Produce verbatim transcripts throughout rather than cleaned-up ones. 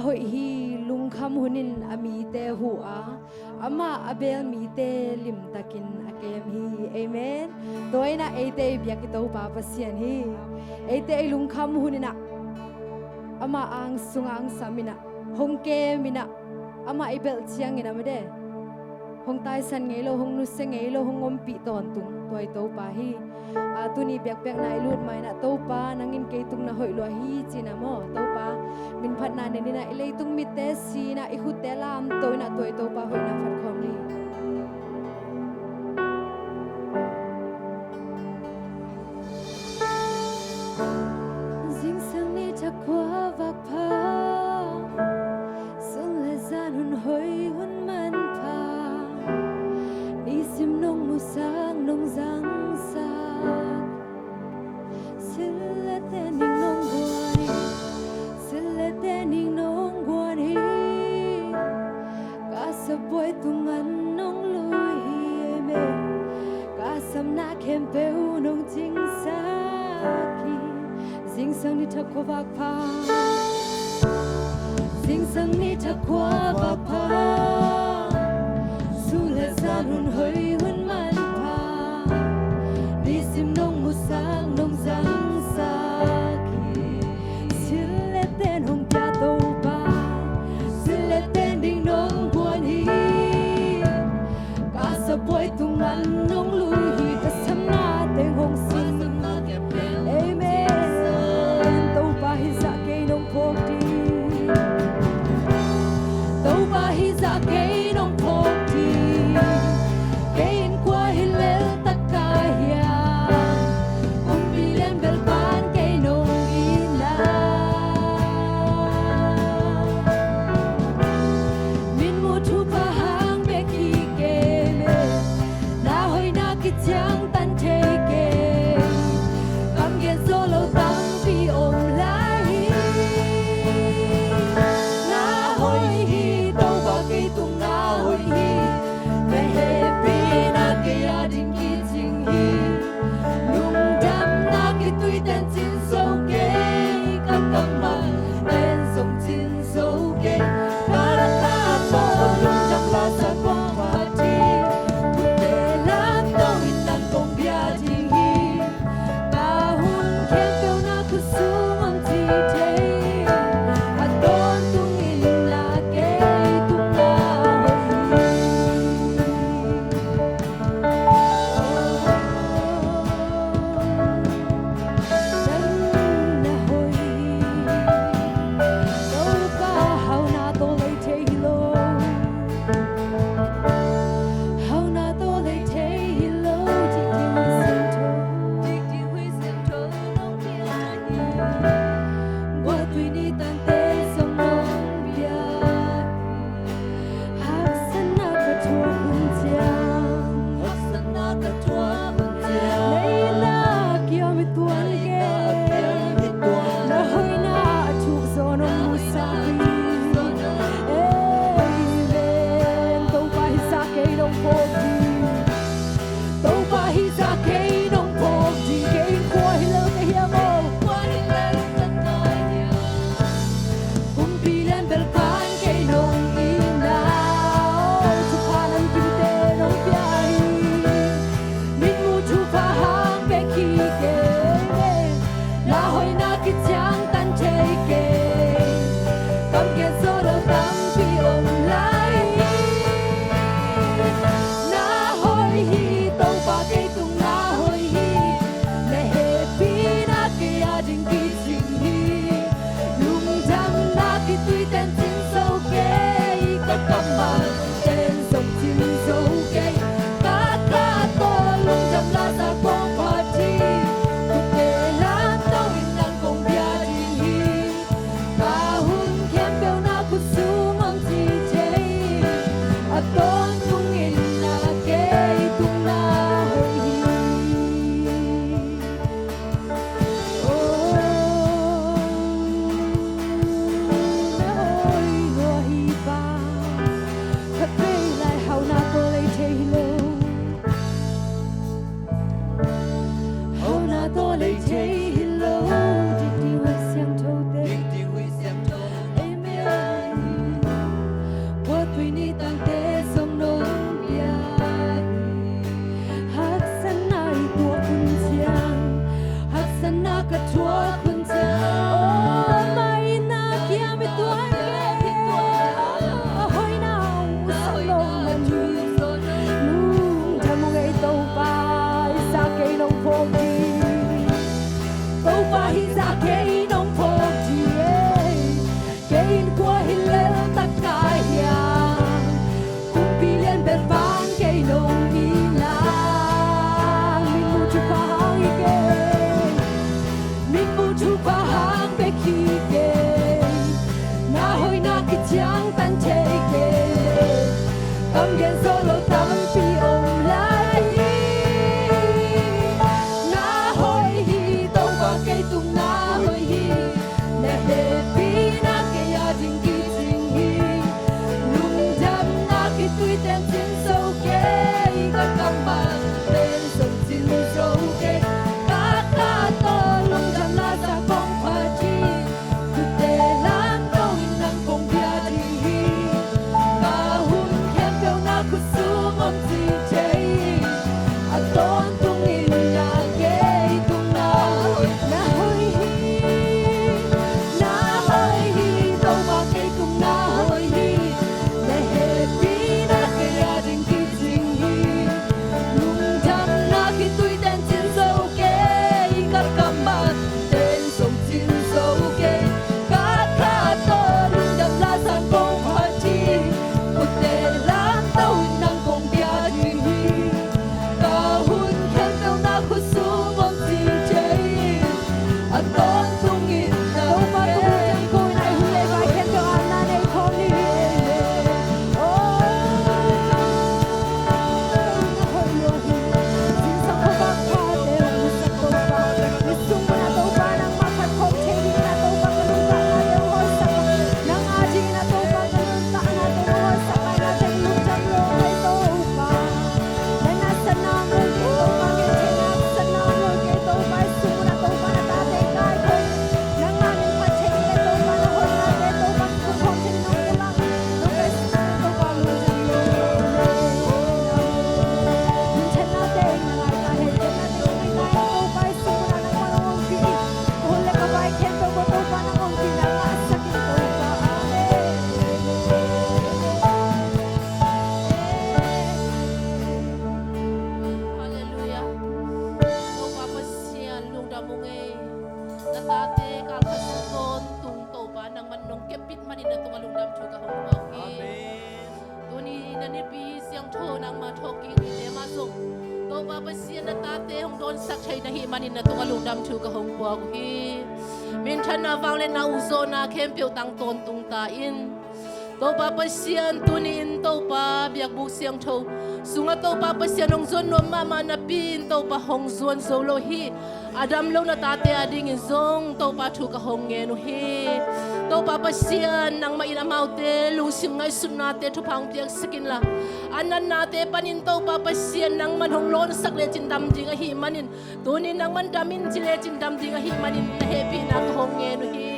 hoih hi. Lungkham hunin a mite huh a, amah a beel mite limtakin a kem hi. Amen. Tua inah eite i biak i Topa Pasian hi. Eite i lungkham huninah amah ang sungah ang sam inah, hong kem inah, amah i belh ciangin a made hong taisan ngei lo, hong nusia ngei lo, hong ompih tawntung tua i Topa hi. A, tuni biakpiakna i lut ma inah Topa nangin kei tung na hoih lua hi cina maw? Topa minphatna nen inah i leitung mitte si inah i khutte lamto inah tua i Topa hoihna phat khawm ni. Zingsang ni thakhua vakpha, sun le zan hun hoih hun manpha, nisim nong musak nong zangsak, sil le tening nong guan hi, sil le tening nong guan hi. Ka sabuai tungan nong lui hi, amen. Ka samna khempeuh nong cingsak hi. Zingsang ni thakhua vakpha, zingsang ni thakhua vakpha, sun le zan hun hoih hun manpha, nisim nong musak nong zangsak hi. Sil le ten hong pia Topa, sil le ten ding nong guan hi. Ka sabuai tungan nong lui hi. Ka samna teng hong sin, amen. Topa hih zah kei nong phawk ding, Topa hih zah kei nong phawk ding. Kei in kua hi lel taka hiam, kumpi lian bel pan kei nong itna. Min muh thupha hang bek hi kei, na hoihna kiciangtan thei kei. Kam gen zo lo tampi om lai hi. Na hoih hi Topa, kei tung na Tuan kei, a hoihna hong musak lo man hi. Lungdam ung ei Topa, hih zah kei nong phawk hi. Topa, hih zah kei nong phawk hi ei. Kei in kua hi lel tak ka hiam? Kumpi lian bek pan kei nong hi nang. Min muh thupha hang hi kei. Min muh thupha hang bek hi kei. Na hoihna kiciangtan thei kei leh, kam gen zawh lo tampi om lai hi. Na hoih hi, Topa, kei tung na hoih hi. Na hehpihna kei a ding kicing hi. Lungdamna kituite'n cin zo kei, ka kam bang pen zong cin zo kei. Ka kha tawh lungdamna sang kong phat hi. Khutte lamto in nang kong bia ding hi. Ka hun khempeuh na khut sung om ci thei hi. A tawntungin na kei tung na hoih, na hoih hi. Na hoih hi, Topa, kei tung na hoih hi. Na hehpihna kei a ding kicing hi. Lungdamna kituite'n cin zo kei, ka kam bang pen zong cin zo kei. Ka kha tawh lungdamna sang kong phat hi. Khutte lamto in nang kong bia ding hi. Ka hun khempeuh na khut sung om ci thei hi. A tawntungin na Topa, kei tung na hoih hi. Lei vai khempeuh a na nei khawm ni hi. Oh. Halleluiah. Topa Pasian, lungdam ung ei. Na tate kalkhat sung tawntung Topa nangman nong kepbit manin na tungah lungdam thu ka hong pia uh hi. Amen. Tuni na Nipi Siangtho nangma thawhkik nite mah zong Topa Pasian na tate hong dawnsak thei na hih manin na tungah lungdam thu ka hong pia uh hi. Minthanna, vangliatna, ukzawhna khempeuh tang tawntung ta in. Topa Pasian, tuni-in Topa biakbuk siangtho sungah Topa Pasian hong zuan nuam mahmah napi-in Topa hong zuan zo lo hi. A dam lo na tate adingin zong Topa thu ka hong ngen uh hi. Topa Pasian, nangmah in amaute lungsim ngaihsutnate thupha hong piaksak inla, a natnate panin Topa Pasian nangman hong lawnsak lecin dam ding ahih manin, tuni nangman dam in ci lecin dam ding ahih manin na hehpihna ka hong ngen uh hi.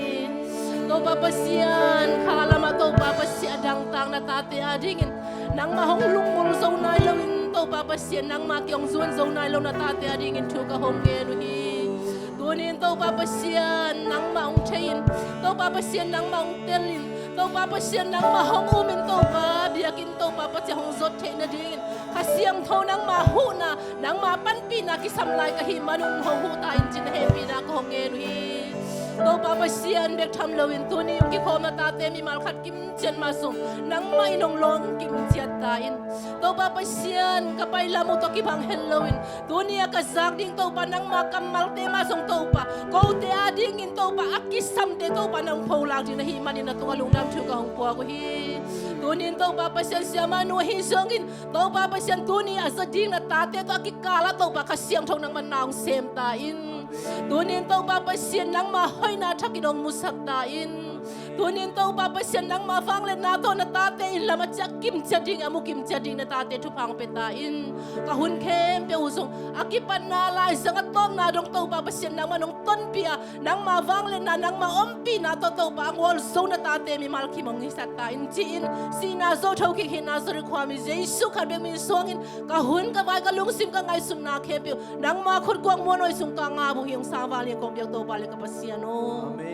Topa Pasian, kha lamah Topa Pasian a dangtak na tate adingin nangmah hong lungmul zo nai loin Topa Pasian nangmah kiang hong zuan zo nai lo na tate adingin thu ka hong ngen uh hi. Tuni-in Topa Pasian nangmah hong thei in, Topa Pasian nangmah hong tel in, Topa Pasian nangmah hong um in, Topa biakinn Topa Pasian hong zot theih nadingin Kha Siangtho nangmah huhna, nangmah panpihna kisam lai ka hih manun hong huh ta in ci-in na hehpihna ka hong ngen uh hi. Topa Pasian bek tham loin tuni hong kikhawm na tate mimal khat kimciat mah zong nangmah in hong lawng kimciat ta in. Topa Pasian, ka pai lam uh tawh kibang het loin tuni a ka zak ding Topa nangmah kammalte mah zong Topa, kote adingin Topa a kisamte Topa nang pholak ding na hih manin na tungah lungdam thu ka hong puak uh hi. Tuni-in Topa Pasian, siamah nu ahi zongin Topa Pasian, tuni a za ding na tate tawh a kikal ah Topa Kha Siangtho nangman na hong sem ta in. Tuni-in Topa Pasian, nangmah hoihna thakin hong musak ta in. Tuni-in Topa Pasian, nangmah vangliatna tawh na tate inn lam a ciah kimciat ding, a mu kimciat ding na tate thupha hong pia ta in. Ka hun khempeuh uh zong a kipatna, laizang a tawpna dong Topa Pasian nangman hong tonpih a, nangmah vangliatna, nangmah ompihna tawh Topa a ngawl zo na tate mimal kim hong hisak ta in ci-in, sihna zo thokik hihna Nazareth khuami Jesu khat bek min suangin ka hun, ka vai, ka lungsim, ka ngaihsutna khempeuh nangmah khutguak muanhuai sung ka ngap uh hi. Hong sangvang lian kong biak Topa le ka Pasian aw. Amen.